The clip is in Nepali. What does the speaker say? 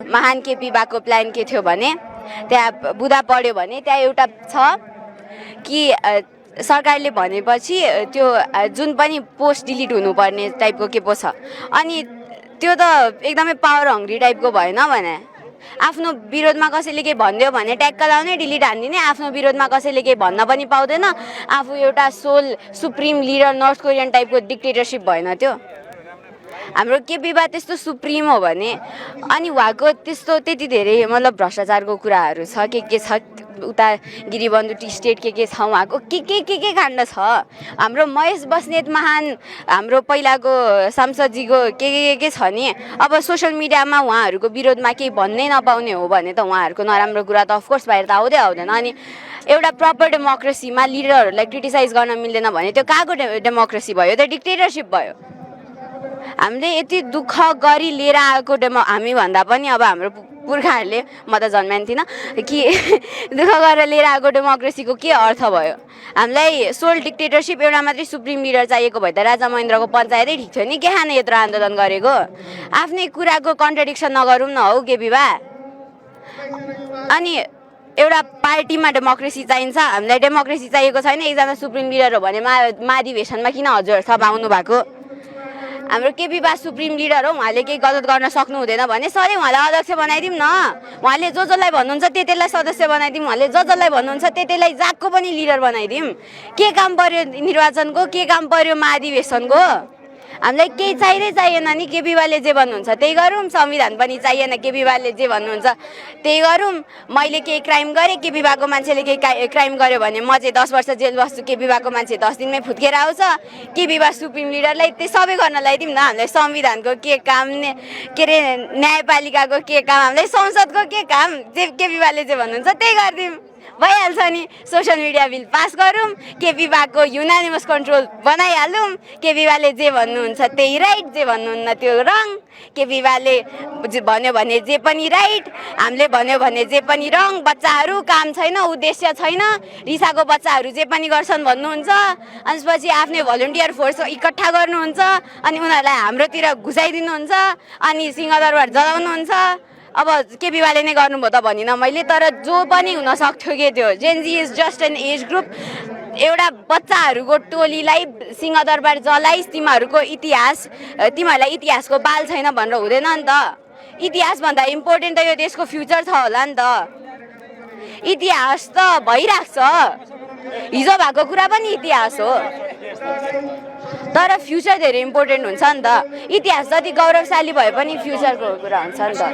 महान केपी बाको प्लान के थियो भने त्यहाँ बुदा पढ्यो भने त्यहाँ एउटा छ कि सरकारले भनेपछि त्यो जुन पनि पोस्ट डिलिट हुनुपर्ने टाइपको के पो छ अनि त्यो त एकदमै पावर हङ्ग्री टाइपको भएन भने आफ्नो विरोधमा कसैले केही भनिदियो भने ट्याक्क लाउने डिलिट हानिदिने आफ्नो विरोधमा कसैले केही भन्न पनि पाउँदैन आफू एउटा soul supreme leader North Korean टाइपको डिक्टेटरसिप भएन त्यो हाम्रो केपीबा त्यस्तो सुप्रिम हो भने अनि उहाँको त्यस्तो त्यति धेरै मतलब भ्रष्टाचारको कुराहरू छ छ उता गिरिबन्धु टी स्टेट के छ उहाँको के काण्ड छ हाम्रो महेश बस्नेत महान हाम्रो पहिलाको सांसदजीको के छ नि अब सोसियल मिडियामा उहाँहरूको विरोधमा केही भन्नै नपाउने हो भने त उहाँहरूको नराम्रो कुरा त अफकोर्स बाहिर त आउँदैन अनि एउटा प्रपर डेमोक्रेसीमा लिडरहरूलाई क्रिटिसाइज गर्न मिल्दैन भने त्यो कहाँको डेमोक्रेसी भयो त्यो डिक्टेटरसिप भयो हामीले यति दुःख गरी लिएर आएको हामी भन्दा पनि अब हाम्रो पुर्खाहरूले म त जन्माएको थिइनँ कि दुःख गरेर लिएर आएको डेमोक्रेसीको के अर्थ भयो हामीलाई सोल डिक्टेटरसिप एउटा मात्रै सुप्रिम लिडर चाहिएको भए त राजा महेन्द्रको पञ्चायतै ठिक थियो नि के खाने यत्रो आन्दोलन गरेको आफ्नै कुराको कन्ट्रडिक्सन नगरौँ न हौ केपीबा अनि एउटा पार्टीमा डेमोक्रेसी चाहिन्छ हामीलाई डेमोक्रेसी चाहिएको छैन एकजना सुप्रिम लिडर हो भने महाधिवेशनमा किन हजुर सब आउनु भएको हाम्रो केपीबा सुप्रिम लिडर हो उहाँले केही गलत गर्न सक्नु हुँदैन भने सधैँ उहाँलाई अध्यक्ष बनाइदिउँ न उहाँले जसलाई भन्नुहुन्छ त्यतिलाई सदस्य बनाइदिउँ उहाँले जसलाई भन्नुहुन्छ त्यतिलाई जागको पनि लिडर बनाइदिउँ के काम पर्यो निर्वाचनको के काम पर्यो महाधिवेशनको हामीलाई केही चाहिएन नि केपीबाले जे भन्नुहुन्छ त्यही गरौँ संविधान पनि चाहिएन केपीबाले जे भन्नुहुन्छ त्यही गरौँ मैले केही क्राइम गरेँ केपीबाको मान्छेले केही क्राइम गर्यो भने म चाहिँ 10 वर्ष जेल बस्छु केपीबाको मान्छे 10 दिनमै फुत्केर आउँछ केपीबा सुप्रिम लिडरलाई त्यो सबै गर्न लगाइदिउँ न हामीलाई संविधानको के काम के अरे न्यायपालिकाको के काम हामीलाई संसदको के काम जे केपीबाले जे भन्नुहुन्छ त्यही गरिदिउँ भइहाल्छ नि सोसियल मिडिया बिल पास गरौँ केपीबाको युनानिमस कन्ट्रोल बनाइहालौँ केपीबाले जे भन्नुहुन्छ त्यही राइट जे भन्नुहुन्न त्यो रङ केपीबाले भन्यो भने जे पनि राइट हामीले भन्यो भने जे पनि रङ बच्चाहरू काम छैन उद्देश्य छैन रिसाको बच्चाहरू जे पनि गर्छन् भन्नुहुन्छ अनि त्यसपछि आफ्नै भलन्टियर फोर्स इकट्ठा गर्नुहुन्छ अनि उनीहरूलाई हाम्रोतिर घुसाइदिनुहुन्छ अनि सिंहदरबार जलाउनुहुन्छ अब केपीबाले नै गर्नुभयो त भनिनँ मैले तर जो पनि हुन सक्थ्यो के त्यो Gen Z is just an age group एउटा बच्चाहरूको टोलीलाई सिंहदरबार जलाइस् तिमीहरूको इतिहास तिमीहरूलाई इतिहासको बाल छैन भनेर हुँदैन नि त इतिहासभन्दा इम्पोर्टेन्ट त यो देशको फ्युचर छ होला नि त इतिहास त भइरहेको छ हिजो भएको कुरा पनि इतिहास हो तर फ्युचर धेरै इम्पोर्टेन्ट हुन्छ नि त इतिहास जति गौरवशाली भए पनि फ्युचरको कुरा हुन्छ नि त